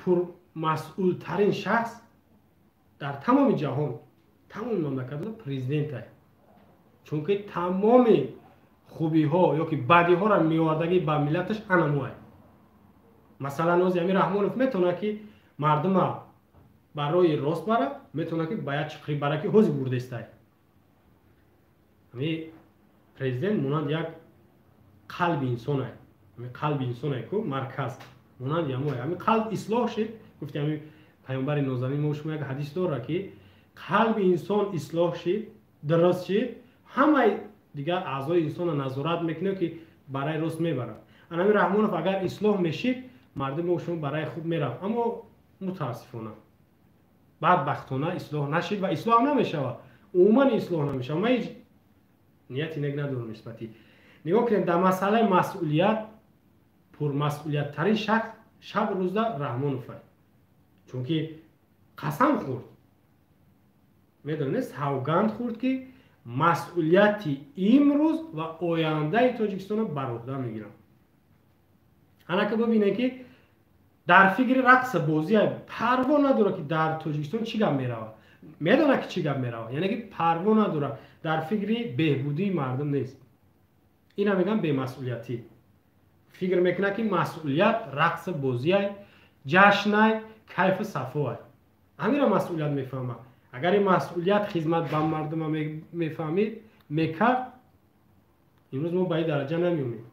Пурмасъултарин шахс дар тамоми ҷаҳон, тамоми мамлакатҳо президентай, чунки тамоми хубиҳо ёки бадиҳоро меовардагӣ ба миллаташ анамуай. Масалан, ози ами Раҳмонов метавонад, ки мардума ба роҳи рост барад, метавонад, ки ба як чиқрӣ бара, ки ҳози бурдестай. Ами президент монанд як қалби инсонай, ами қалби инсонай ку марказ монанд ямоай. Ами қалб ислоҳ шид, гуфти ами паёмбари нозанин мо шумо як ҳадис дорад, ки қалби инсон ислоҳ шид, дуруст шид, ҳамаи дигар аъзои инсонро назорат мекунад, ки барои рост мебарад. Анами Раҳмонов агар ислоҳ мешид, мардуми шумо барои хуб мерафт, аммо мутаассифона, бадбахтона ислоҳ нашид ва ислоҳ намешавад, умуман ислоҳ намешавад. Ман ҳеҷ нияти нек надорам нисбати. Нигоҳ кунем, дар масъалаи масъулият пурмасъулияттарин шахс шаб рӯзда Раҳмонов, чунки қасам хӯрд, медонед, савганд хӯрд, ки масъулияти имрӯз ва ояндаи Тоҷикистонро бар уҳда мегирам. Анака бибинед, ки дар фикри рақса бозия, парво надорад, ки дар Тоҷикистон чӣ гап меравад. Медонад, ки чӣ гап меравад, яъне ки парво надорад, дар фикри беҳбудии мардум нест. Ина мегӯям бемасъулиятӣ. Фикр мекунад, ки масъулият рақса бозиай, ҷашнай, кайфу сафоай, ҳамира масъулият мефаҳмад. Агар ин масъулият хизмат ба мардума мефаҳмид, мекард, имрӯз мо ба ин дараҷа намеомем.